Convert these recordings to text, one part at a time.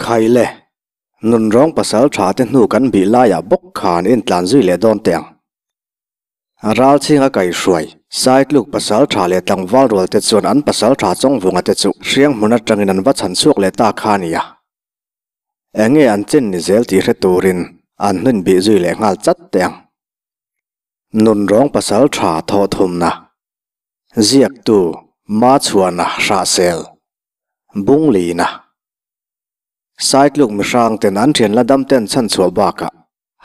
Khai le, nunrawng pasal tha te hnu kan bih laiah bawk khan intlan zui leh dawn teh ang. Ralchhinga kaihhruai, Saitluk pasal tha leh tlangval rual te chuan an pasal tha Chawngvunga te chu hriang hmun atangin an va chhan chhuak leh ta kha a ni a. Enge an chin ni zel tih hre turin an hnun bih zui leh nghal chat teh ang. Nunrawng pasal tha thawh thumna, Ziaktu Machhuana Hrahsel, Bunglina, Saitluk mihrang ten an thian la dam ten chhan chhuah bakah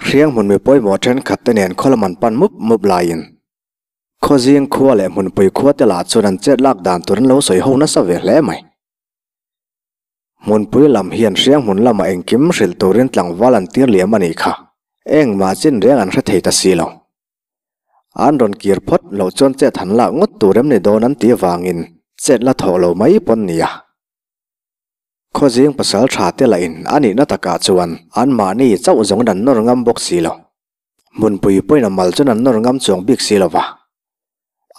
Hriang hmun mi pawimawh thenkhat te nen khaw lam an pan mup mup laiin Khawzing khua leh hmunpui khua te lah chuan an chet lak dan tur an lo sawi ho nasa ve hle mai. Hmunpui lam hian hriang hmun lamah engkim hrilh turin tlangval an tir liam a nih kha, engmah chin reng an hre thei ta si lo. An rawn kir phawt loh chuan chet han lak ngawt tur em ni dawn an tih avangin chet la thawh lo mai pawn nia. Khawzing pasal tha te lah in a nihna takah chuan anmahni chauh zawngin an nawr ngam bawk si lo. Hmunpui pawhin a mal chuan an nawr ngam chuang bik si lo va.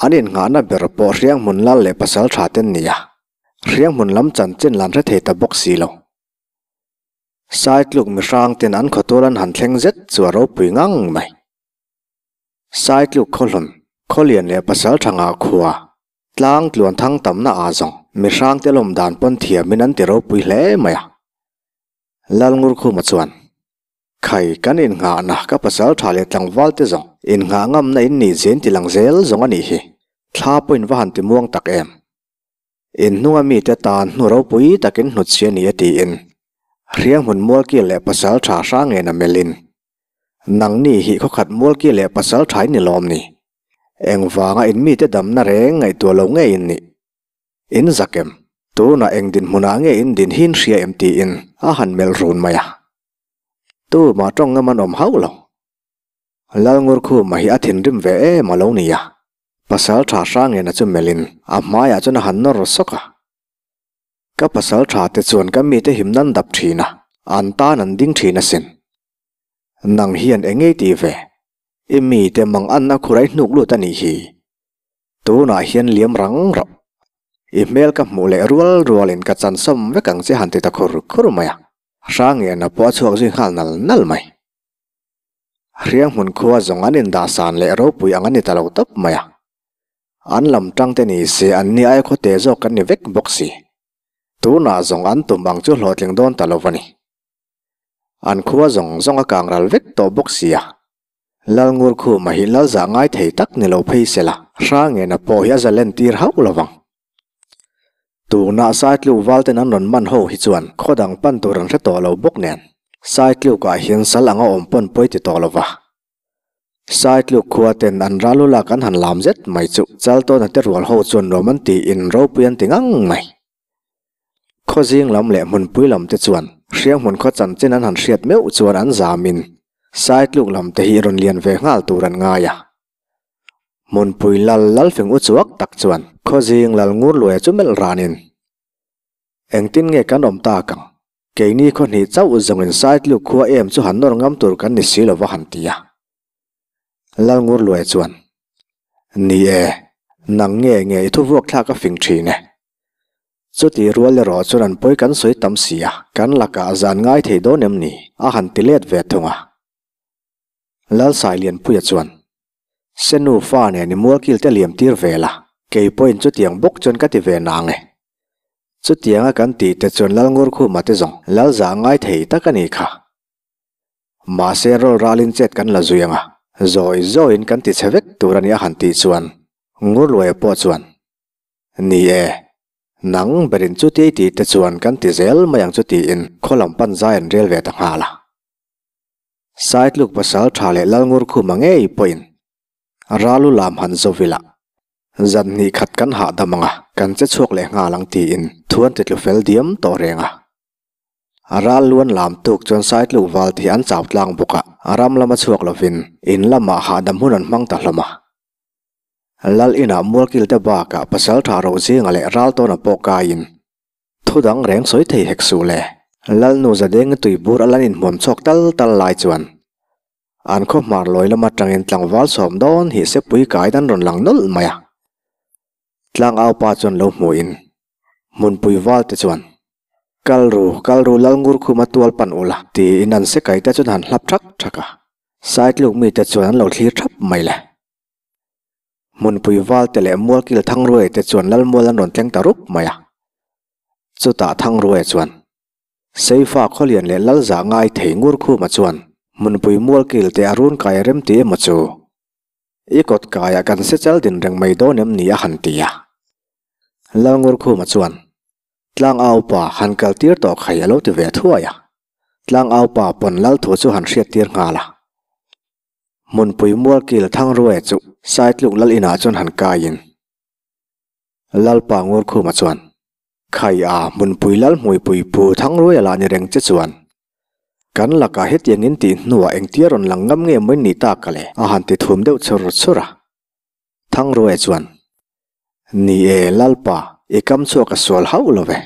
An innghahna ber pawh hriang hmun lal leh pasal tha te an ni a, hriang hmun lam chanchin lan hre thei ta bawk si lo. Saitluk mihrang ten an khawtual an han thleng zet chu a ropui ngang mai. Saitluk khawhlun, khawlian leh pasal tha ngah khua, Tlang tluan thang tamna ah zawng mihrang te lawm dan pawn thiamin an ti ropui hle mai a. Lalngurkhuma chuan, Khai, kan innghahna ka pasal tha leh tlangval te zawng innghah ngamna in nih zin ti lang zel zawng a nih hi. Thla pawhin va han ti muang tak em. Inhnunga mite tan hnu ropui takin hnutchhi a ni a tiin Hrianghmun Mualkil leh pasal tha Hrangena melhin, Nangni hi khawkhat Mualkil leh pasal tha in ni lawm ni? Engvanga in mite damna reng ngaihtuah lo nge in nih? In zak em? Tunah eng dinhmunah nge in din hin hria em tiin a han melh run mai a. Tumah tawng ngam an awm hauh lo. Lalngurkhuma hi a thinrim ve em a lo ni a. Pasal tha Hrangena chu melhin a hmaiah chuan a han nawr sawk a. Ka pasal tha te chuan ka mite him nan dap thin a, an tan an ding thin asin. Nang hian eng ngei ti ve? I mite mang anna khur a i hnuk lut a nih hi. Tunah hian liam rang rawh. I hmel ka hmuh leh rual rualin ka chansawm vek ang che han ti ta khur khur mai a. Hrangiana pawh a chhuak zui nghal nal nal mai. Hriang hmun khua zawng an indahsan leh ropui ang a ni ta lo tawp mai a. An lam tang te ni se an ni aia khawte zawk kan ni vek bawk si. Tunah zawng an tum ang chu hlawhtling dawn ta lo va ni. An khua zawng zawng a kang ral vek tawh bawk sia. Lalngurkhuma hi lal zah ngai thei tak ni lo phei se la, Hrangena pawh hi a zalen tir hauh lo vang. Tunah Saitluk valten an rawn man ho hi chuan khaw dang pan tur an hre tawh lo bawk nen, Saitlukah hian sal anga awm pawn pawi ti tawh lo va. Saitluk khua ten an ral u lak an han lam zet mai chu Chaltawna te rual ho chuan nuam an tiin ropui an ti ngang mai. Khawzing lam leh hmunpui lam te chuan Hrianghmun khaw chanchin an han hriat meuh chuan an zamin Saitluk lam te hi rawn lian ve nghal tur an ngai a. Hmunpui lal Lalfing u chuak tak chuan Khawzing lal Ngurluaia chu melh ranin, Engtin nge kan awm tak ang? Keini khaw hnih chauh zawngin Saitluk khua em chu han nawr ngam tur kan ni si lova han ti a. Lal Ngurluaia chuan, Ni e, nang nge nge i thuvuak thlak a fing thin e. Chuti rual erawh chuan an pawi kan sawi tam si a, kan lakah zan ngai thei dawn em ni? a han ti let ve thung a. Lalsailianpuia chuan, Senu fa nen i mualkil te liam tir ve la, kei pawhin chutiang bawk chuan ka ti ve nang e. Chutianga kan tih te chuan Lalngurkhuma te zawng Lalzah ngai thei tak a nih kha. Mahse rawl ralin chet kan la zui ang a, zawi zawiin kan ti chhe vek tur a ni a han tih chuan Ngurluaia pawh chuan, Ni e, nang berin chuti tih te chuan kan ti zel mai ang chu tiin khaw lam pan zai an rel ve ta nghal a. Saitluk pasal tha leh Lalngurkhuma ngei pawhin Ralu lam han zo vila zan hnih khat kan hahdam ang a, kan che chhuak leh nghal ang tiin thu an ti tlu fel diam tawh reng a. Ral luan lam tuk chuan Saitluk val te hi an chau tlang bawk a, ram lama chhuak lovin in lamah hahdam hun an hmang ta hlawm a. Lal inah mualkil te bakah pasal tha ro zinga leh ral tawna pawh kaiin thu dang reng sawi thei hek suh le. Lalnu Zadengi tuibur a lan inhmuam chhuak tal tal lai chuan an khaw hmar lawi lam atangin tlangval sawm dawn hi sepui kai dan rawn lang nawlh mai a. Tlangau pa chuan lo hmuhin hmunpui val te chuan. Kal ru, kal ru lal ngur khuma tual pan ula, tiin an sekai te chuan han hlap thak thak a. Saitluk mite chuan an lo thlir thap mai le. Hmunpui valte leh Mualkil Thangruaia te chuan Lalmual an rawn tleng ta rup mai a. Chutah Thangruaia chuan, Seifa Khawlian leh Lalzah ngai thei Ngurkhuma chuan Hmunpui Mualkil te a run kai a rem ti emaw chu? I kawt kaiah kan se chal din reng mai dawn em ni a han ti a. Lalngurkhuma chuan, Tlangau pa han kal tir tawh khai a lo ti ve thuai a. Tlangau pa pawn Lal thu chu han hriat tir nghal a. Hmunpui Mualkil Thangruaia chu Saitluk Lal inah chuan han kaiin Lalpa Ngurkhuma chuan, Khai a, Hmunpui Lal Hmuipui Pu Thangruaia lah ni reng che chuan kan lakah hetiang in tih hnuah engtia rawn lang ngam nge maw in nih tak a le? a han ti thum deuh chur chur a. Thangruaia chuan, Ni e, Lalpa, i kam chhuak a sual hauh lo ve.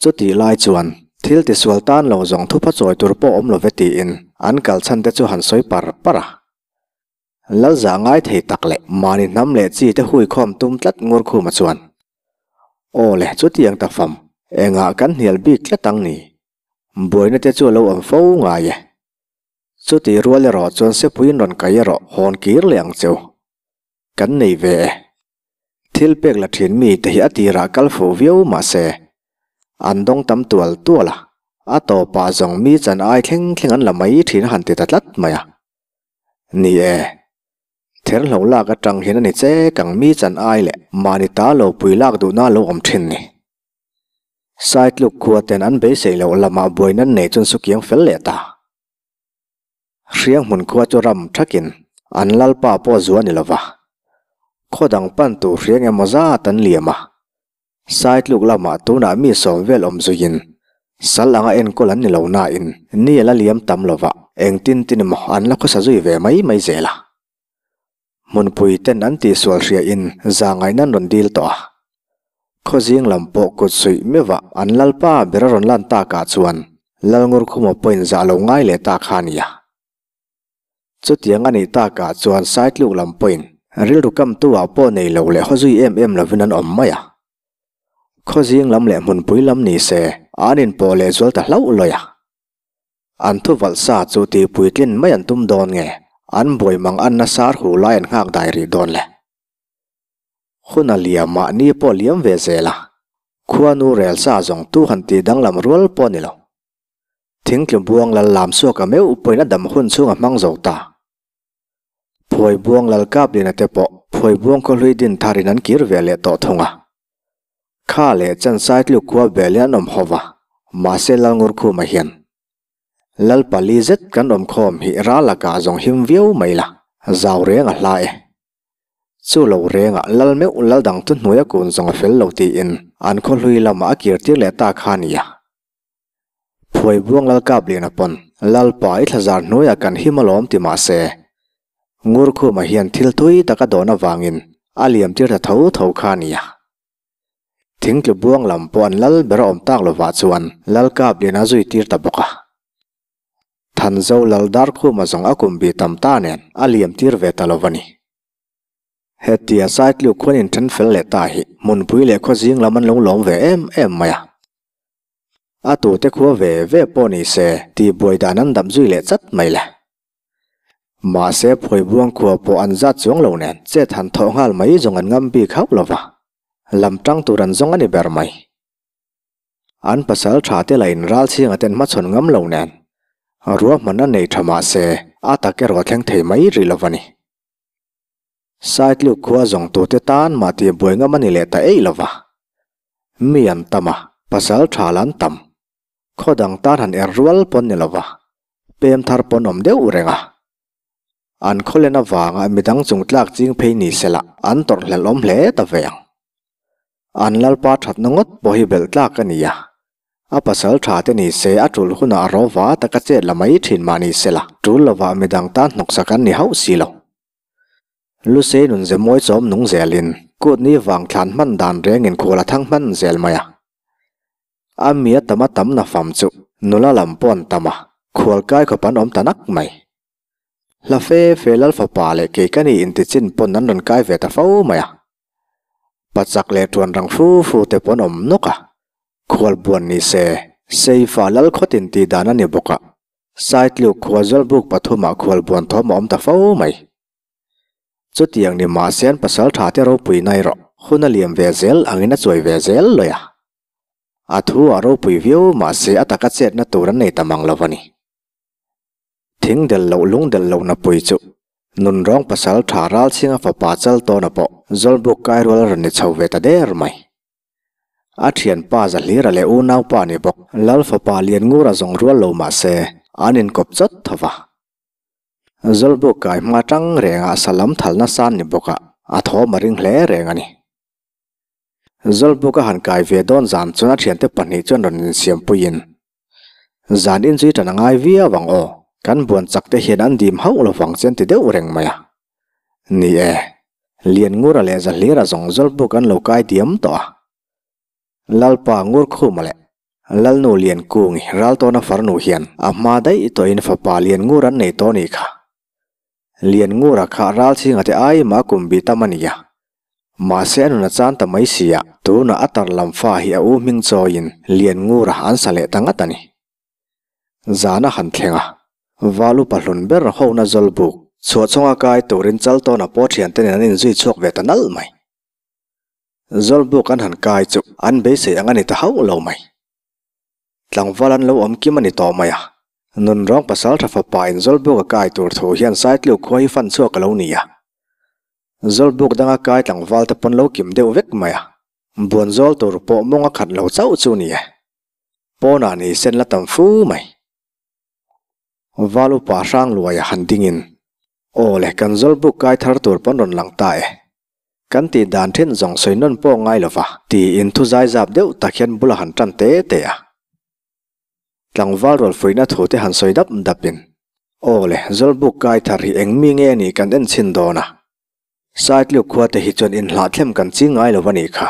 Chutih lai chuan thil tisual tan lo zawng thupha chawi tur pawh awm lo ve tiin an kal chhan te chu han sawi par par a. Lalza ngai thei tak leh mahni hnam leh chi te hui khawm tum tlat ngur khuma chuan, Aw le, chutiang ta fam, engah kan hnial bik tlat ang ni? Buaina te chu a lo awm fo ngai e. Chutih rual erawh chuan sepuiin rawn kai erawh hawn kir leh ang cheu. Kan nei ve e. Thil pek la thin mi te hi a tirah kal fuh viau mah se, an dawng tam tual tual a, a tawpah zawng mi chan ai thleng thleng an la mai thin a han ti ta tlat mai a. Ni e, therhlo lak atang hian a ni che kang mi chan ai leh mahni ta lo pui lak duhna a lo awm thin ni. Saitluk khua ten an beisei loh lamah buaina an nei chuan sukiang fel leh ta. Hrianghmun khua chu ram thakin an lalpa pawh zua ni lova, khaw dang pan tur hriang emaw zat an liam a. Saitluk lamah tunah mi sawm vel awm zuiin sal anga enkawl an ni lo nain ni a la liam tam lova, engtin tin emaw an la khawsa zui ve mai mai zel a. Hmunpui ten an tihsual hriain zangaihna an rawn dil tawh a. Khawzing lam pawh kut suih meuh ah an lalpa ber a rawn lan takah chuan Lalngurkhuma pawhin zah lo ngai leh ta kha a ni a. Chutiang a nih takah chuan Saitluk lam pawhin rilru kamtu ah pawh nei lo leh hawzui em em lovin an awm mai a. Khawzing lam leh hmunpui lam ni se an inpawh leh zual ta hlauh lawi a. An thuvalh sa chu tihpuitlin mai an tum dawn nge? An buai mang anna sar hu lai an nghak dai rih dawn le. Hun a liam ah ni pawh liam ve zel a, khuanu rel sa zawng tu han tih danglam rual pawh ni lo. Thingtlu buang lal lam suak a meuh pawhin a dam hun chhung a hmang zo ta. Phuai buang lal kap liana te pawh phuai buang khawhlui din tharin an kir ve leh tawh thung a. Kha leh Chansai tluk khua velin an awm ho va, mahse Lalngurkhuma hian, Lal pali zet kan awm khawm hi ral lakah zawng him viau mai la, zau reng a hla e. Chu lo rengah lal meuh lal dang chu hnuaia kun zawng a fel lo tiin an khawhlui lamah a kir tir leh ta kha a nia. Phuai buang lal kap lian a pawn, Lalpa i thlazar hnuaiah kan him alawm ti mah se, Ngurkhuma hian thil tui tak a dawn avangin a liam tir ta tho tho kha a nia. Thingtlu buang lam pawh an lal ber a awm tak lovah chuan lal kap lian a zui tir ta bawk a. Thanzo lal Darkhuma zawng a kum bi tam ta nen a liam tir ve ta lo va ni. Hetia Saitluk khuan inthen fel leh ta hi hmunpui leh khawzing lam an lo lawm ve em em mai a. A tute khua ve ve pawh ni se tihbuai dan an dap zui leh chat mai le. Mahse phuaibuang khua pawh an zat chuang lo nen chet han thawh nghal mai zawng an ngam bik hauh lo va, lam tang tur an zawng a ni ber mai. An pasal tha te lah in ral chhinga ten hmachhawn ngam lo nen ruahman a nei tha mahse a tak erawh a thleng thei mai rih lo va ni. Saitluk khua zawng tute tan mah tih buai ngam a ni leh ta eih lo va. Mi an tam a, pasal tha lah an tam. Khaw dang tan han er rual pawn ni lova, pem thar pawn awm deuh reng a. An khawlen avanga midang chung tlak ching phei ni sela an tawrh hlelh awm hle ta ve ang. An lalpa thatna ngawt pawh hi belh tlak a ni a. A pasal tha te ni se a tul hunah a rawva taka chet la mai thin mah ni sela tul lovah midang tan hnawksak an ni hauh si lo. Lusei nun ze mawi chawm nung zelin kut ni vang thlan hman dan rengin khual a thang hman zel mai a. A mi a tam a tam na fam chu nula lam pawh an tam a, khual kai khawp an awm ta nak mai. Hla fe fe lal fapa leh kei ka ni inti chin pawn an rawn kai ve ta fo mai a. Pachak leh tuan rang fu fu te pawh an awm nawk a, khual buan ni se. Seifa lal khawtin tih dan a ni bawk a, Saitluk khua Zawlbuk pathumah khual buan thawm a awm ta fo mai. Chutiang ni mahse an pasal tha te ropui na erawh hun a liam ve zel angin a chuai ve zel lawi a. A thu a ropui viau mahse a taka chetna tur an nei ta mang lo a ni. Thing del loh lung del loh na pui chu nunrawng pasal tha Ralchhinga fapa Chaltawna pawh Zawlbuk kai rual a rawn ni chho ve ta der mai. A thianpa Zahlira leh unaupa ni bawk Lal fapa Lianngura zawng rual lo mahse an inkawp chawt tho va. Zawlbuk kai hma tang rengah salam thalna san ni bawkah a thawm a ring hle reng a ni. Zawlbuk a han kai ve dawn zan chuan a thiante pahnih chuan rawn insiam puiin, Zan inzui tan a ngai viau ang aw, kan buan chak te hian an dim hauh lo vang che an ti deuh reng mai a. Ni e, Lianngura leh Zahlira zawng Zawlbuk an lo kai diam tawh a. Lalpa Ngurkhuma leh Lalnu Liankungi Raltawna farnu hian a hma daih tawhin fapa Lianngur an nei tawh a nih kha. Lianngura kha Ralchhinga te ai mah kum bi tam a ni a. Mahse a nun a chan ta mai si a, tunah a tar lam fa hi a u hming chawiin Lianngura an sa leh ta ngat a ni. Zan a han thleng a, Val upa hlun ber hona Zawlbuk chhuahchhawnga kai turin Chaltawna pawh thiante nen an inzui chhuak ve ta nalh mai. Zawlbuk an han kai chu an beisei ang a ni ta hauh lo mai. Tlangval an lo awm kim a ni tawh mai a. Nunrawng pasal tha fapa in Zawlbuk a kai tur thu hian Saitluk khua hi fan chhuak a lo ni a. Zawlbuk danga kai tlangval te pawn lo kim deuh vek mai a. Buan zawl tur pawh mawng a khat lo chauh chu ni e. Pawnah ni sen la tam fu mai. Val upa Hrangluaia han dingin, Aw le, kan Zawlbuk kai thar tur pawn rawn lang ta e. Kan tih dan thin zawng sawi nawn pawh ngai lo va, tiin thu zaizap deuh tak hian bula han tan te te a. Tlangval rawl fuihna thu te han sawi dap dapin, Aw le, Zawlbuk kai thar hi eng mi nge nih kan en chhin dawn a. Saitluk khua te hi chuan inhlahtlem kan ching ngai lo va nih kha.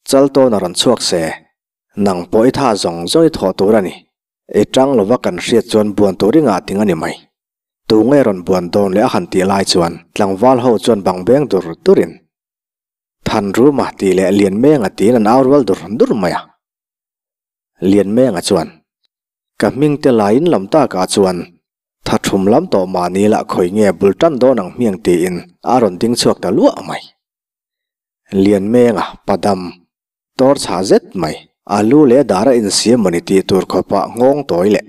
Chaltawn a rawn chhuak se, nang pawh i tha zawng zawng i thawh tur a ni. I tang lova kan hriat chuan buan tur i ngah ting a ni mai. Tu nge rawn buan dawn leh a han tih lai chuan tlangval ho chuan bang beng dur durin Thanruma tih leh Lianmenga tiin an au rual dur dur mai a. Lianmenga chuan, Ka hming te laiin lam takah chuan tha thum lam tawh mahni lah khawi nge bul tan dawn ang hmiang tiin a rawn ding chhuak ta luah mai. Lianmenga, Padam, Tawr chhah zet mai, a lu leh dar a insiam mawni tih tur khawpah nghawng tawi leh.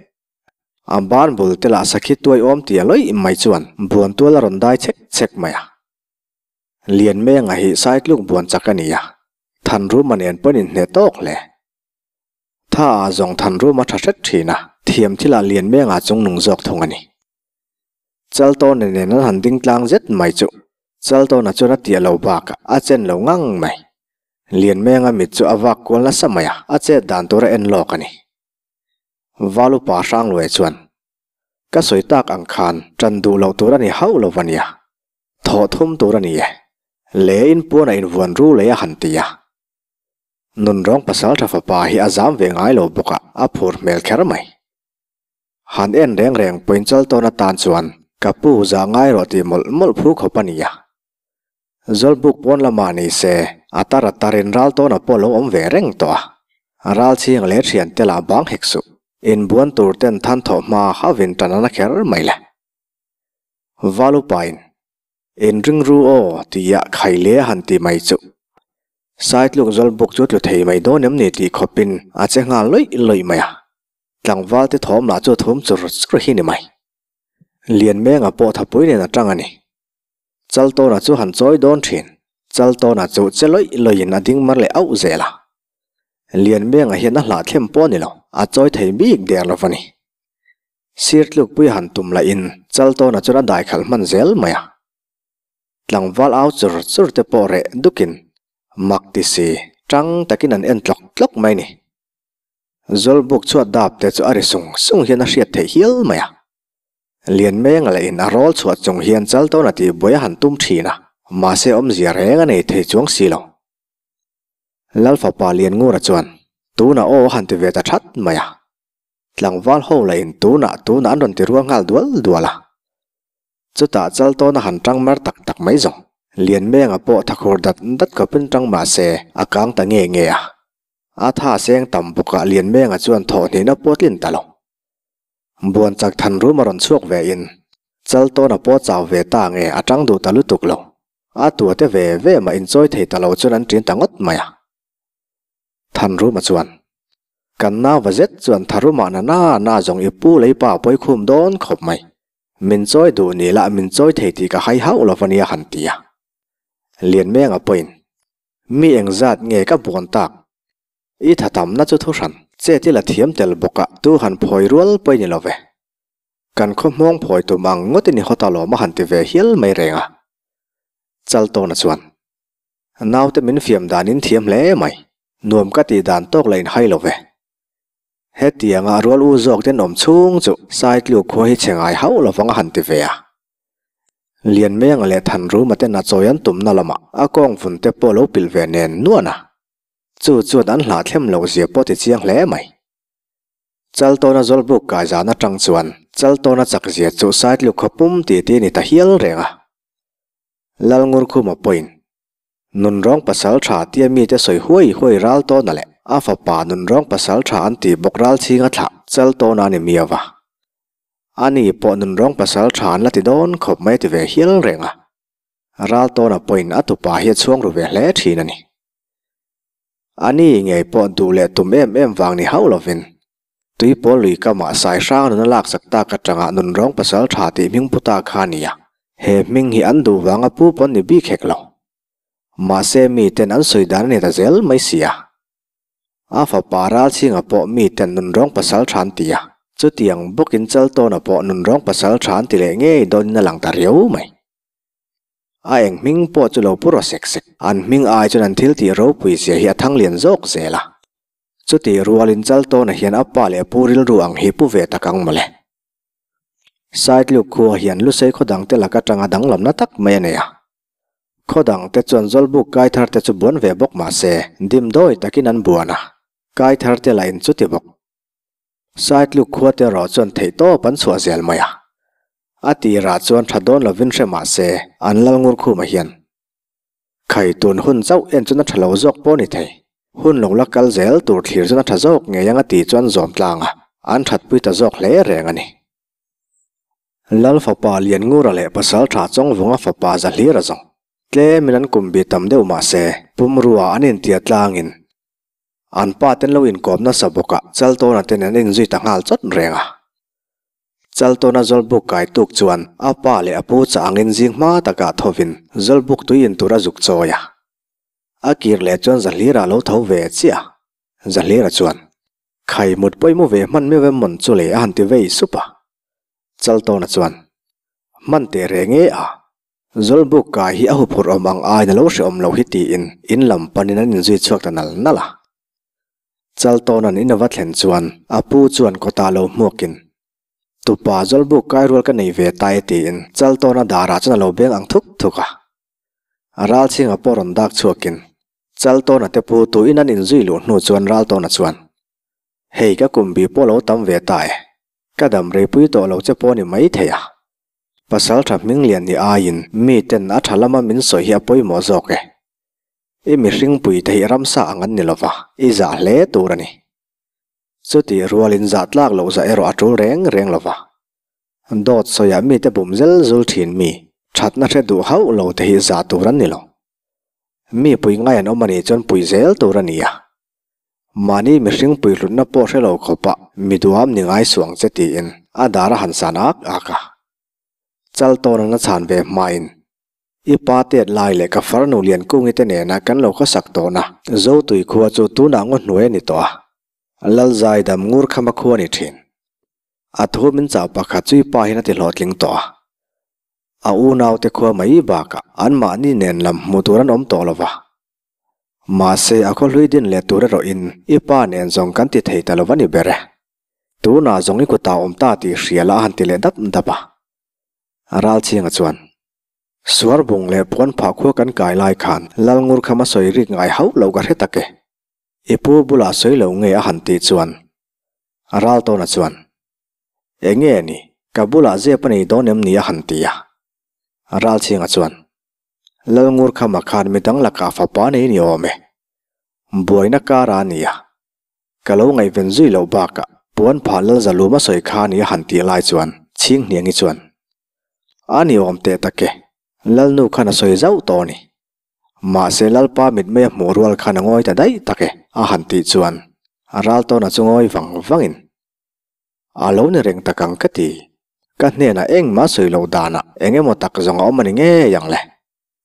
A ban bul te lah sakhi tuai awm tia lawih mai chuan buan tual a rawn dai chek chek mai a. Lianmenga hi Saitluk buan chak a ni a, Thanruma nen pawn inhneh tawk hle. Tha ah zawng Thanruma tha hret thin a, thiam thilah Lianmenga chungnung zawk thung a ni. Chaltawna nen an han ding tlang zet mai chu Chaltawna chuan a tiah lo bakah a chen lo ngang mai. Lianmenga mit chu a vak kual nasa mai a, a chet dan tur a en lawk a ni. Valupa Hrangluai chuan, Ka sawi tak ang khan ṭan duh loh tur a ni hauh lo va nia. Thawh thum tur a ni e. Le inpuan a invuan ru lei a han ti a. Nunrawng pasalṭha fapa hi a zam ve ngai lo bawk a, a phur hmel kher mai. Han en reng reng pawhin Chaltawn atan chuan ka pu zah ngai rawh tih mawlh mawlh phu khawp a ni a. Zawlbuk pawn lamah ni se a tar a tarin Raltawna pawh lo awm ve reng tawh a. Ralchhing leh thiante lah bang hek suh. Inbuan tur ten than thawh hma hauhin tan a na kher mai le. Valupain Inring ru aw tia khai le a han ti mai chu. Saitluk Zawlbuk chu tlu thei mai dawn em ni tih khawpin a che nghal lawih lawih mai a. Tlangval te thawm lah chu thum chur chur hi ni mai. Lianmenga pawh thapui nen a tang a ni. Chaltawna chu han chawi dawn thin. Chaltawna chu che lawih lawih in a ding mar leh auh zel a. Lianmenga hian a hlah thlem pawh a ni lo, a chawi thei bik der lo va ni. Sir tlukpui han tum lah in Chaltawna chuan a dai khalh hman zel mai a. Tlangval au chur chur te pawh reh dukin mak ti si tang takin an en tlawk tlawk mai ni. Zawlbuk chhuat dap te chu a ri sung sung hian a hriat theih hial mai a. Lianmenga leh in a rawl chhuah chung hian Chaltawna tih buai a han tum thin a, mahse awmzia reng a nei thei chuang si lo. Lal fapa Lianngura chuan, Tunah aw a han ti ve ta that mai a. Tlangval ho lah in tunah tunah an rawn ti rual nghal dual dual a. Chutah Chaltawna han tang mar tak tak mai zawng. Lianmenga pawh thakhur dat dat khawpin tang mahse a kang ta nge nge a. A tha seng tam bawkah Lianmenga chuan thawh hnihna pawh tlin ta lo. Buan chak than rum a rawn chhuak ve in Chaltawna pawh chau ve ta nge a tang duh ta lutuk lo. A tua te ve ve mah inchawi thei ta lo chuan an ṭin ta ngawt mai a. Thanruma chuan, Kan nauva zet chuan Tharuma na na na zawng i pu lei pa pawi khum dawn khawp mai. Min chawi duh ni lah min chawi thei tih ka hai hauh lo va nia han ti a. Lianmenga pawhin, Mi engzat nge ka buan tak? I tha tamna chu thuhran, chet i la thiam tel bawk a, tu han phawi rual pawi ni lo ve. Kan khaw hmawng phawi tum ang ngawtin i hawt alawm a han ti ve hial mai reng a. Chaltawna chuan, Naute min fiam danin thiam hle mai. Nuam ka tih dan tawk la inhai lo ve. Hetianga rual u zawk ten awm chhung chu Saitluk khua hi chhe ngai hauh lo vang a han ti ve a. Lianmenga leh Thanruma ten a chawi an tumna lamah a kawng vun te pawh lo pilh ve nen nuan a. Chu chuan an hlahthlem loh zia pawh ti chiang hle mai. Chaltawna Zawlbuk kai zan atang chuan Chaltawna chak zia chu Saitluk khaw pum ti ti a ni ta hial reng a. Lalngurkhuma pawhin Nunrawng pasal tha tia mite sawi huai huai ral tawna leh a fapa Nunrawng pasal tha an tih bawk ral chhinga thlah chal tawna a ni miau va. Ani pawh Nunrawng pasal tha an la ti dawn khawp mai a ti ve hial reng a. Ral tawna pawhin a tupa hi a chhuang ru ve hle thin a ni. Ani ngei pawh duh leh tum em em vang ni hauh lovin Tuipawl lui kamah sai hrang nun a laksak tak atanga nunrawng pasal tha tih hming pu ta kha a ni a, he hming hi an duh vanga pu pawn ni bik hek lo. Mahse miten an sawi dan a ni ta zel mai si a. A fapa Ralchhinga pawh miten nunrawng pasal tha an ti a, chutiang bawkin Chaltawna pawh nunrawng pasal tha an ti leh ngei dawnin a lang ta riau mai. A eng hming pawh chu lo pu rawh sek sek, an hming ai chuan an thil tih ropui zia hi a thang lian zawk zel a. Chutih rualin Chaltawna hian a pa leh pu rilru ang hi pu ve tak ang mawle. Saitluk khua hian Lusei khaw dangte lak atanga danglamna tak mai a nei a. Khaw dangte chuan Zawlbuk kaitharte chu buan ve bawk mah se, dimdawi takin an buan a, kaitharte lah in chuti bawk. Saitluk khuate erawh chuan theihtawp an chhuah zel mai a. A tirah chuan tha dawn lovin hre mah se, an Lalngurkhuma hian Khai tun hun chauh en chuan a tha lo zawk pawh a ni thei. Hun lo la kal zel tur thlir chuan a tha zawk ngei ang a tih chuan zawm tlang a, an thatpui ta zawk hle reng a ni. Lal fapa Lianngura leh pasal tha Chawngvunga fapa Zahlira zawng tlemin an kum bi tam deuh mah se, pumrua an intia tlangin an pa ten lo inkawm nasa bawk a, Chaltawna ten an inzui ta nghal chawt reng a. Chaltawna Zawlbuk kai tuk chuan a pa leh a pu chah angin zing hma takah thovin Zawlbuk tui in tur a zuk chawi a. A kir leh chuan Zahlira a lo tho ve chiah a. Zahlira chuan, Khai mut pawh i mu ve hman miau em mawn chu le a han ti vei sup a. Chaltawna chuan, Hman teh reng e a. Zawlbuk kai hi a huphurh awm ang aiin a lo hrehawm lo hi tiin in lam panin an inzui chhuak ta nal nal a. Chaltawna'n in a va thlen chuan a pu chuan kawtah lo hmuakin, Tupa Zawlbuk kai rual ka nei ve ta e tiin Chaltawna darah chuan a lo beng ang thuk thuk a. A ralchhinga pawh rawn dak chhuakin Chaltawna te pu tu in an inzui luh hnu chuan Raltawna chuan, Hei ka kum bi pawh lo tam ve ta e, ka dam reipui tawh lo che pawh ni mai thei a. Pasal tha hming lian ni aiin miten a tha lama min sawi hi a pawimawh zawk e. I mihring pui te hi ramsa ang an ni lova, i zah hle tur a ni. Chutih rualin zah tlak loh zah erawh a tul reng reng lova. Dawt sawiah mite bum zel zul thin mi, thatna hre duh hauh lo te hi zah tur an ni lo. Mi pui ngai an awm a nih chuan pui zel tur a ni a. Mahni mihring pui hlutna pawh hre lo khawpah mi duham ni ngai suang che tiin a dar a han san ak ak a. Chal tawn an a chhan ve hmain I pa tet lai leh ka farnu Liankungi te nena kan lo khawsak tawhna Zotui khua chu tunah ngaw hnuai a ni tawh a, Lalzai dam ngur khama khua a ni thin. A thu min chau pakhat chu i pa hian a ti hlawhtling tawh a. A unaute khua mai bakah anmahni nen lam hmuh tur an awm tawh lo va. Mahse a khaw hlui din leh tur erawhin i pa nen zawng kan ti thei ta lo va ni ber e. Tunah zawng i kutah awm ta tih hria la a han ti leh dap dap a. Ralchhinga chuan, Suarbung leh puan phah khua kan kai lai khan Lalngur kha ma sawi rik ngai hauh lo ka hre tak e. I pu bulah sawi lo nge a han tih chuan Raltawna chuan, Enge ni, ka bulah zep a nei dawn em ni a han ti a. Ralchhinga chuan, Lalngur kha ma khan midang lakah fapa nei ni awm e. Buaina kar a nia. Ka lo ngaihven zui loh bakah puan phah lal zalum a sawi kha nia han tih lai chuan Chhinghniangi chuan, A ni awm teh tak e, Lalnu khan a sawi zauh tawh a ni. Mahse Lalpa mitmei a hmuh rual khan a ngawi ta daih tak e a han tih chuan a ral tawna chu ngawi vang vangin, A lo ni reng tak ang ka ti. Ka hnenah engmah sawi loh danah eng emaw tak zawng a awm a ni ngei ang le.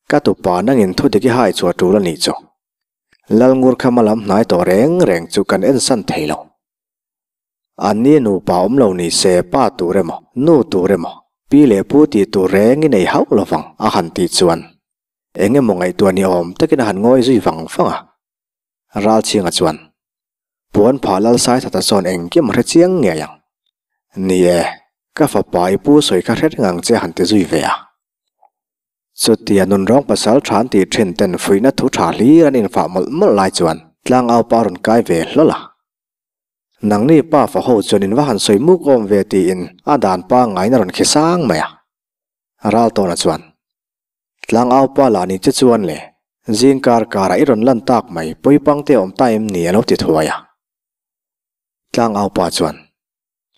Ka tupa nangin thu dik i hai chhuah tul a nih chu. Lalngur kha hma lam hnai tawh reng reng chu kan ensan thei lo. Anni nupa awm lo ni se pa tur emaw, nu tur emaw, pi leh pu tih tur reng i nei hauh lo vang a han tih chuan eng emaw ngaihtuah ni awm takin a han ngawi zui vang vang a. Ralchhinga chuan puan phah Lalsai thata sawn engkim a hre chiang ngei ang. Ni e, ka fapa i pu sawi kha hre reng ang che a han ti zui ve a. Chutia nunrawng pasal than tih thin ten fuihna thu tha hlir an infah mawlh mawlh lai chuan tlangau pa rawn kai ve hlawl a. Nangni pa fa ho chuan in va han sawi muk awm ve tiin a dan pangngain a rawn khi sang mai a. Raltawna chuan, Tlangau pa lah ni che chuan le, zing kar karah i rawn lan tak mai pawipang te awm ta em ni a lo ti thuai a. Tlangau pa chuan,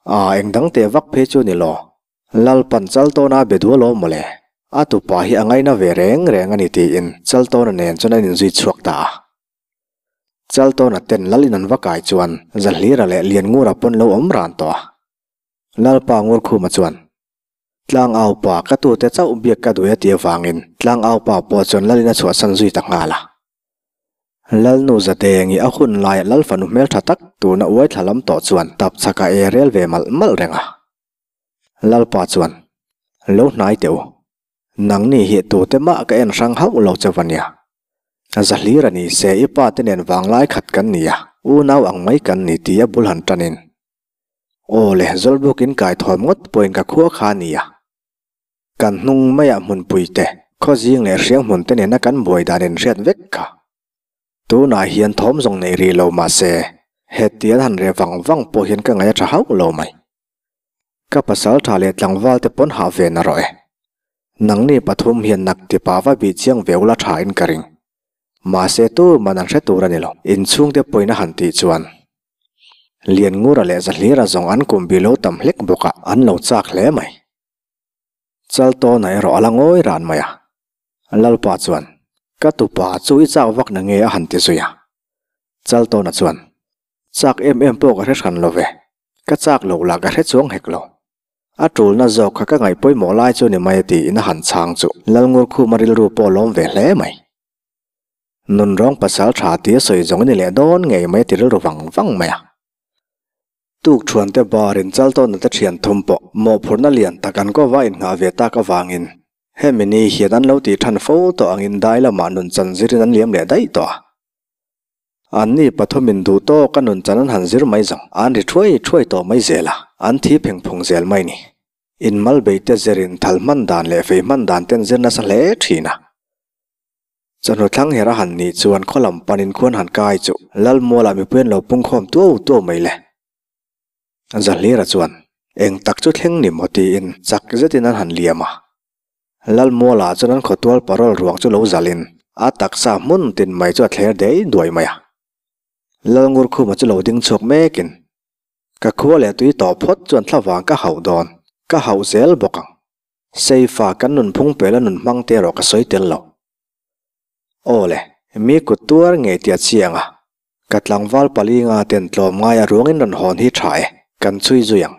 A engdang teh vak phei chu ni lo. Lalpan Chaltawna a be dual awm mawle. A tupa hi a ngaina ve reng reng a ni tiin Chaltawna nen chuan an inzui chhuak ta a. Chaltawna ten Lal in an va kai chuan Zahlira leh Lianngura pawn lo awm ran tawh a. Lalpa Ngurkhuma chuan, Tlangaupa ka tute chauh biak ka duh e ti avangin Tlangaupa pawh chuan Lal in a chhuahsan zui ta nghal a. Lalnu Zadengi a hun laia Lal fanu hmeltha tak tuna uai thla lam tawh chuan tap chhakah e rel ve malh malh reng a. Lalpa chuan, Lo hnai teh u. Nangni hi tute mah ka en hrang hauh lo che va nia. Zahlir a ni se i pa te nen vanglai khat kan ni a, unau ang mai kan ni ti a bul han tanin. Aw le, Zawlbukin kai thawm ngawt pawhin ka khua kha a ni a. Kan hnung maiah hmunpui te, khawzing leh hriang hmun te nena kan buai dan in hriat vek kha. Tunah hian thawm zawng nei rih lo mah se, hetian han reh vang vang pawh hian ka ngaih a tha hauh lo mai. Ka pasal tha leh tlangval te pawn hah ve na rawh e. Nangni pathum hian nak tipa va bih chiang ve ula tha in ka ring. Mahse tuman an hre tur a ni lo. Inchhungte pawhin a han tih chuan Lianngura leh Zahlira zawng an kum bih lo tam hlek bawk a, an lo chak hle mai. Chaltawna erawh a la ngawi ran mai a. Lalpa chuan, Ka tupa chu i chak vak na nge a han ti zui a. Chaltawna chuan, Chak em em pawh ka hre hran lo ve, ka chak lo lah ka hre chuang hek lo. A tulna zawk kha ka ngaih pawimawh lai chu ni mai a tiin a han chhang chu Lalngurkhuma rilru pawh a lawm ve hle mai. Nunrawng pasal tha tia sawi zawng i ni leh dawn ngei mai a ti rilru vang vang mai a. Tuk thuante bar in Chaltawna te thian thum pawh mawhphurhna lian tak an kova innghah ve tak avangin hemi ni hian an lo tih than fo tawh angin dai lamah nun chan zirin an liam leh daih tawh a. Anni pathumin duh tawka nun chan an han zir mai zawng an ri thuai thuai tawh mai zel a, an thi pheng phung zel mai ni. Inmal beite zirin thal hman dan leh fei hman dan ten zir nasa hle thin a. Chawhnu thlang her a han nih chuan khaw lam panin khuan han kai chu Lalmualah mipui an lo pungkhawm tuau tuau mai le. Zahlira chuan eng tak chu thleng ni maw tiin chak zetin an han liam a. Lalmualah chuan an khawtual parol ruang chu lo zalin a taksa hmun tin mai chu a thler dei duai mai a. Lalngurkhuma chu lo ding chhuak mekin, Ka khua leh tui tawh phawt chuan thlavang ka hauh dawn, ka hauh zel bawk ang. Seifa kan nunphung pela nun hmang te erawh ka sawi tel lo. Aw le, mi kut tuar ngei tia chiang a, ka tlangval pali nga ten tlawm ngai a ruangin rawn hawn hi tha e, kan chhui zui ang.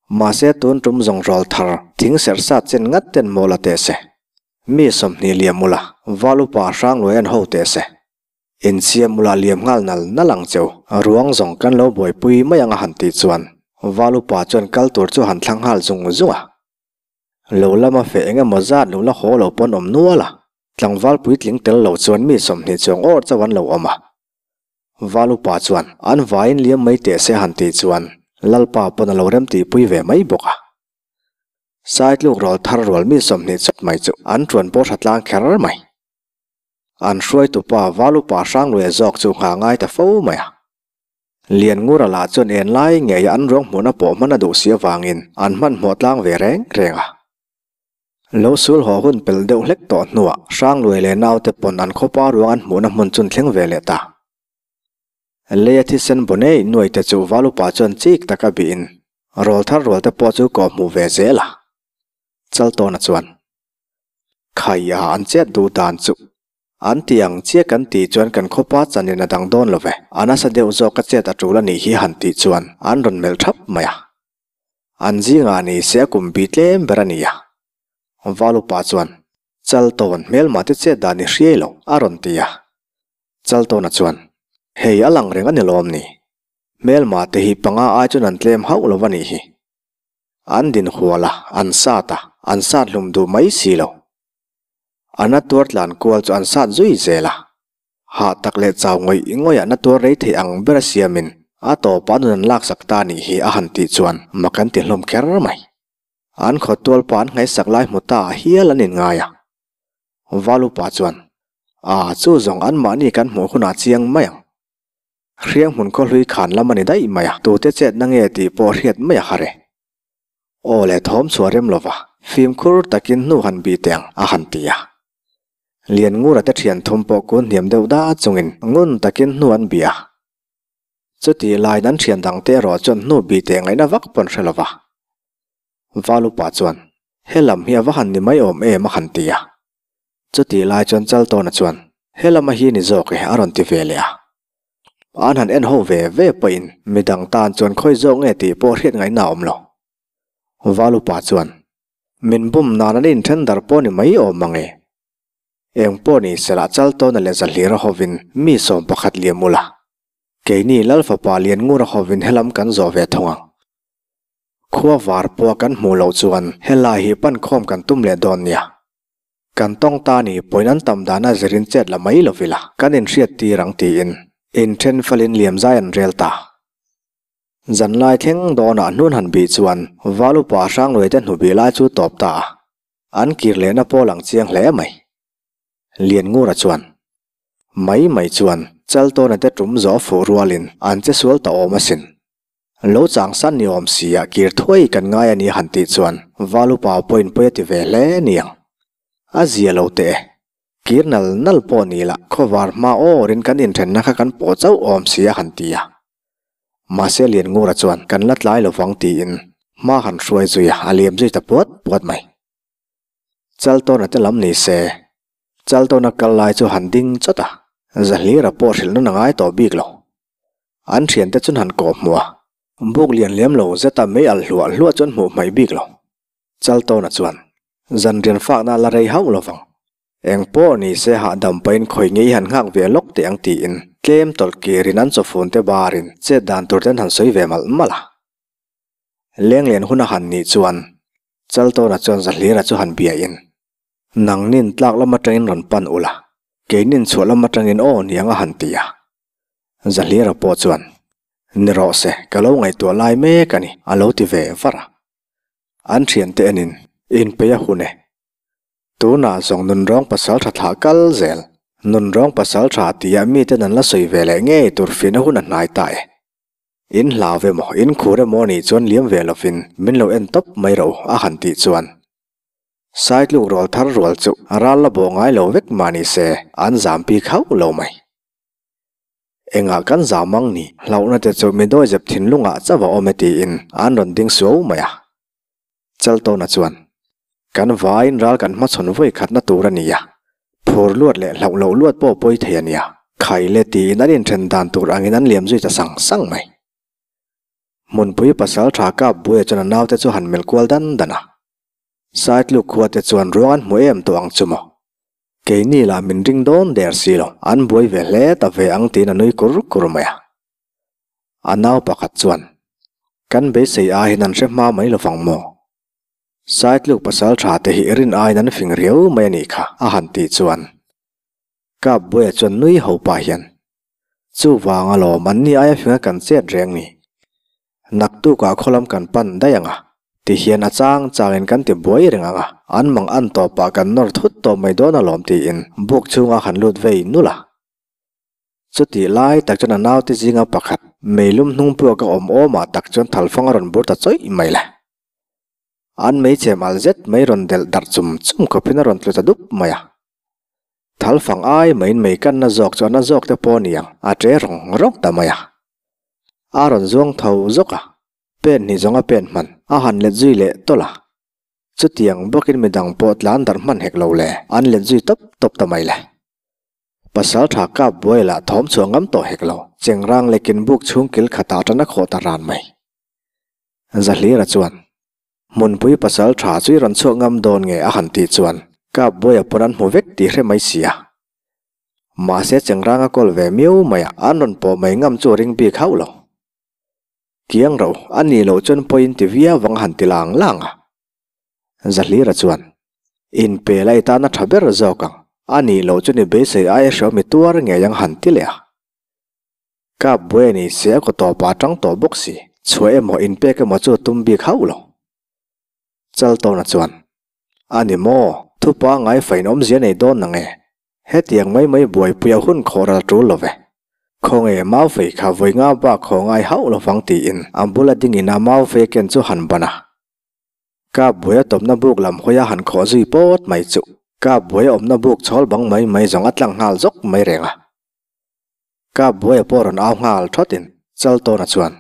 Mahse tun tum zawng rawl thar thing serh sat chen ngat ten maw la teh se. Mi 20 liam ula, val upa hrang luai an ho teh se. Insiam ula liam nghal nal nal ang cheu, ruang zawng kan lo buaipui mai ang a han tih chuan Val upa chuan kal tur chu han thlang nghal zung zung a. Lo lama feh eng emaw zat lo la haw lo pawn awm nual a, tlangval puitling tel lo chuan mi 20 chuang awr chauh an lo awm a. Val upa chuan an vaiin liam mai teh se han tih chuan Lalpa pawn a lo remtihpui ve mai bawk a. Saitluk rawl thar rual mi 20 chawt mai chu an ṭuan pawh hra tlang kher mai. An hruaitupa Valupa Hrangluaia zawk chu nghah ngai ta fo mai a. Lianngura lah chuan en lai ngeia an ruang hmuhna pawh hman a duh si avangin an hmanhmawh tlang ve reng reng a. Lo sul haw hun pel deuh hlek tawh hnuah Hrangluaia leh naute pawn an khawpa ruang an hmuhna hmun chun thleng ve leh ta. Leia thisen bonei nuai te chu Valupa chuan chik taka bihin rawlthar rual te pawh chu kawh hmuh ve zel a. Chaltawna chuan, Khai a, an chet duh dan chu. An ti ang chiah kan tih chuan kan khawpa chanin a dang dawn lo ve. A nasa deuh zawk a chet a tul a nih hi han tih chuan an rawn melh thap mai a. An zingah ni se a kum bi tlem ber a ni a. Valupa chuan, Chaltawn hmelmah te chet dan i hriai lo, a rawn ti a. Chaltawna chuan, Hei a lang reng a ni lawm ni? Hmelmah te hi panga ai chuan an tlem hauh lo a nih hi. An din hual a, an sat a, an sat hlum duh mai si lo. A na tuar tlan kual chu an sat zui zel a. Hah tak leh chau ngawih ngawih ah na tuar rei thei ang ber a siamin a tawpah nun an laksak ta nih hi a han tih chuan mak an ti hlawm kher mai. An khaw tual pa an ngaihsak lai hmu ta ah hial an inngai a. Valupa chuan, A, chu zawng anmahni kan hmuh hunah chiang mai ang. Hriang hmun khaw hlui khan lam a ni daih mai a, tute chetna nge tih pawh hriat mai a har e. Aw le thawm chhuah rem lova, fimkhur takin hnu han bih teh ang, a han ti a. Lianngura te thian thum pawh kun hniam deuh da chungin ngun takin hnu an bih a. Chutih laiin an thian dangte erawh chuan hnu bih teh ngaihna vak pawn hre lova. Valupa chuan, He lam hi a va han ni mai awm em a han ti a. Chutih lai chuan Chaltawna chuan, He lama hi ni zawk e, a rawn ti ve leh a. An han en ho ve ve pawhin midang tan chuan khawi zawk nge tih pawh hriat ngaihna a awm lo. Valupa chuan, Min bum nan an inthen dar pawh ni mai awm ang e. Eng pawh ni sela Chaltawna leh Zahlira hovin mi 11 liam ula. Keini Lal fapa Lianngura hovin helam kan zawh ve thung ang. Khua var pawh kan hmuh loh chuan helai hi pan khawm kan tum leh dawn nia. Kan tawng ta ni pawhin an tam dana zirin chet la mai lo ila kan inhriat tir ang tiin inthen falin liam zai an rel ta. Zanlai thleng dawnah hnun han bih chuan Val upa Hrangluai te hnubih lai chu tawp ta a, an kir lehna pawl ang chiang hle mai. Lianngura chuan mai mai chuan Chaltawna te tum zawh fuh rualin an che sual ta awm asin. Lo chang san ni awm si a kir thuai kan ngai a ni han tih chuan Val upa pawhin pawi a ti ve hle niang. A zia lo teh e. Kir nal nal pawh ni lah khawvar hma awrin kan inthenna kha kan pawh chauh awm si a han ti a. Mahse Lianngura chuan kan la tlai lovang tiin hma han hruai zui a, a liam zui ta puat puat mai. Chaltawna te lam ni se, Chaltawna kal lai chu han ding chawt a, Zahlira pawh hrilh nun a ngai tawh bik lo. An thiante chuan han kawh hmuh a, buk lian lem lo zeta mei alh hluah hluah chuan hmuh hmaih bik lo. Chaltawna chuan, Zanrian fakna la rei hauh lovang. Eng pawh ni se hahdam pahin khawi ngei han nghak ve lawk teh ang tiin tlem tawlh kirin an chawfun te barin chet dan tur ten han sawi ve malh malh a. Lenglian hun a han nih chuan Chaltawna chuan Zahlira chu han biain, Nangnin tlak lam atangin rawn pan ula, keinin chhuah lam atangin aw niang a han ti a. Zahlira pawh chuan, Ni rawh se, ka lo ngaihtuah lai mek a ni, a lo ti ve var a. An thiante enin, Inpeih a hun e. Tunah zawng nunrawng pasal tha thlah kal zel, nunrawng pasal tha tia miten an la sawi ve leh ngei tur fihna hun a hnai ta e. In hlau ve maw, in khur emaw anih chuan liam ve lovin min lo en tawp mai rawh u, a han tih chuan. Saitluk rual thar rual chu ral la bawh ngai lo vek mah ni se, an zam bik hauh lo mai. Engah kan zam ang ni, hlauhna te chu mi dawizep thinlungah chauh a awm e tiin an rawn ding suau mai a. Chaltawna chuan, Kan vaiin ral kan hmachhawn vawi khatna tur a ni a, phur luat leh hlauh loh luat pawh pawi thei a nia, khai le tiin an inthen dan tur angin an liam zui ta sang sang mai. Hmunpui pasal tha kap buaia chuan a naute chu han melh kual dan dan a. Saitluk khua te chuan ruang an hmu em tawh ang chu maw? Keini lah min ring dawn der si lo, an buai ve hle ta ve ang tiin a nui kur kur mai a. A nau pakhat chuan, Kan beisei aiin an hre hma mai lovang maw? Saitluk pasal tha te hi rin aiin an fing riau mai a nih kha, a han tih chuan Kap buaia chuan nui ho pah hian, Chuvang alawm anni aia finga kan chet reng ni. Naktukah khawlam kan pan daih ang a, ti hian a chang changin kan ti buai reng ang a, an mang an tawpah kan nawr thut tawh mai dawn alawm tiin buk chhungah han lut vei nulh a. Chutih lai tak chuan a naute zinga pakhat meilum hnung puak a awm awmah tak chuan thalfang a rawn bur ta chawih mai le. An meichhem al zet mai rawn delh darh chum chum khawpin a rawn tlu ta dup mai a. Thal fang ai maiin mei kanna zawk chu a na zawk te pawh a ni ang, a ṭe rawng rawng ta mai a. A rawn zuang tho zawk a, pen hnih zawng a pen hman, a han let zui leh tawlh a. Chutiang bawkin midang pawh tlan darh hman hek lo le, an let zui tawp tawp ta mai le. Pasal tha kap buai lah thawm chhuah ngam tawh hek lo, chengrang lekin buk chhung kil khatah tan a khawh ta ran mai. Zahlira chuan, Hmunpui pasal tha chu i rawn chhuak ngam dawn nge a han tih chuan kap buaia pawn an hmu vek tih hre mai si a. Mahse chengrang a kawl ve miau mai a, an rawn pawh mai ngam chu a ring bik hauh lo. Kiang ro, a nih loh chuan pawhin ti viau vang a han ti lang lang a. Zahlira chuan, Inpe la i tan a tha ber zawk ang, a nih loh chuan i beisei aia hreawm i tuar ngei ang han ti leh a. Kap buai a ni se a kaw tawp ah tang tawh bawk si, chhuah emaw inpek emaw chu a tum bik hauh lo. Chaltawna chuan, A ni maw, thupa ngaifain awmzia nei dawn nang e, Hetiang mai mai buaipui a hun khawh ral tul lo ve. Khawnge Maufei kha vawi nga bak haw ngai hauh lo vang tiin a bula dingin a Maufei ken chu han ban a. Kap buai a tawpna buk lam hawi a han khawh zui pawt mai chuh. Kap buai a awmna buk chhawl bang mai mai zawng a tlang nghal zawk mai reng a. Kap buai a pawh rawn au nghal thawtin Chaltawna chuan,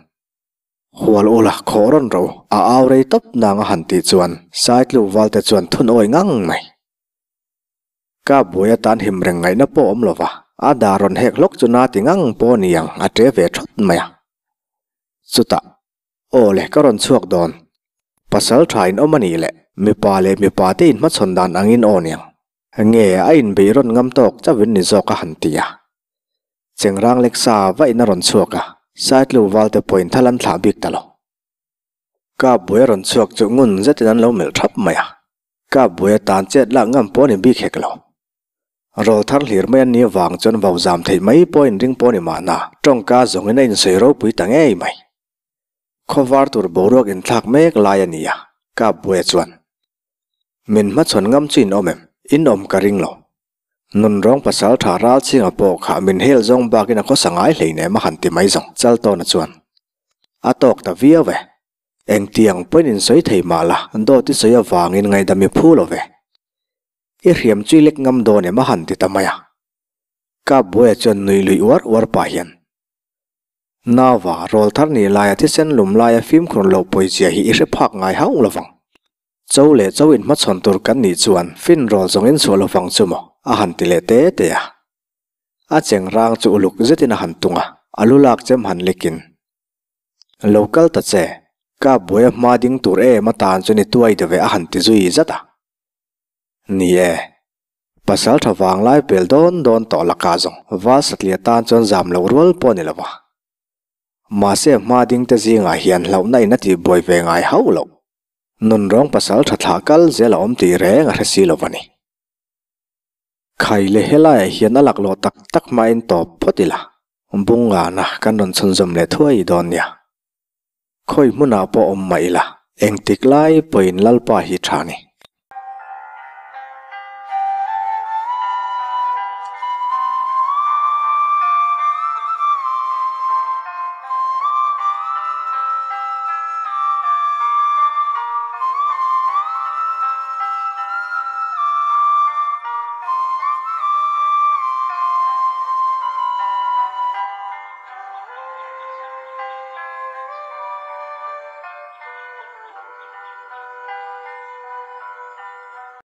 Hual ula khawh rawn ro a au rei tawp nang a han tih chuan Saitluk valte chuan thun awi ngang mai. Ka buai atan him reng ngaihna pawh awm lova, a dar rawn hek hlawk chu na ti ngang pawh ni ang a ṭe ve ṭhawt mai a. Chutah, Aw le, ka rawn chhuak dawn. Pasal ṭha in awm a nih leh, mipa leh mipa te inhmachhawn dan angin aw niang. Nge a inbeih rawn ngam tawk chauhin ni zawk a han ti a. Chengrang lek sa vahin a rawn chhuak a, Saitluk valte pawhin thal an thlah bik ta lo. Ka buai a rawn chhuak chu ngun zetin an lo melh ṭhap mai a. Ka buai atan chet lak ngam pawh a ni bik hek lo. Rawl thar hlir mai an nih avang chuan vau zam theih mai pawh inring pawh a ni mahna, tawngka zawngin a insawi ropui ta ngei mai. Khawvar tur boruak inthlak mek lai a ni a, ka buai chuan. Min hmachhawn ngam chu in awm em? In awm ka ring lo. Nunrawng pasal tha ral chhinga pawh kha min hel zawng bakin a khawsa ngai hleinem a han ti mai zawng, Chaltawna chuan. A tawk ta viau e. Engtiang pawhin in sawi thei mah la, dawt i sawi avangin ngaihdam i phu lo ve. I hriam chu i lek ngam dawn em a han ti ta mai a. Ka buaia chuan nui lui uar uar pah hian, Nauva, rawl thar ni laia thisen lum laia fimkhur loh pawizia hi i hre phak ngai hauh lo vang. Cho leh cho inhmachhawn tur kan nih chuan fin rawl zawng in chhuah lo vang chu maw? a han ti leh te te a. A chengrang chu uluk zetin a han tung a, a lu lak chem han lekin, Lo kal ta che, ka buai a hma ding tur em atan chuan i tuai deuh e a han ti zui zat a. Ni e, pasal tha vang lai pel dawn dawn tawh laka zawng val satliah tan chuan zam loh rual pawh a ni lo va. Mahse hma ding te zingah hian hlauhna in a tih buai ve ngai hauh loh. Nunrawng pasal tha thlah kal zel a awm tih reng a hre si lo va ni. Khai leh helaiah hian a laklawh tak tak hmain tawp phawt ila, Bungana kan rawn chhunzawm leh thuai dawn nia. Khawi hmunah pawh awm mah ila, engtik lai pawhin Lalpa hi tha ni.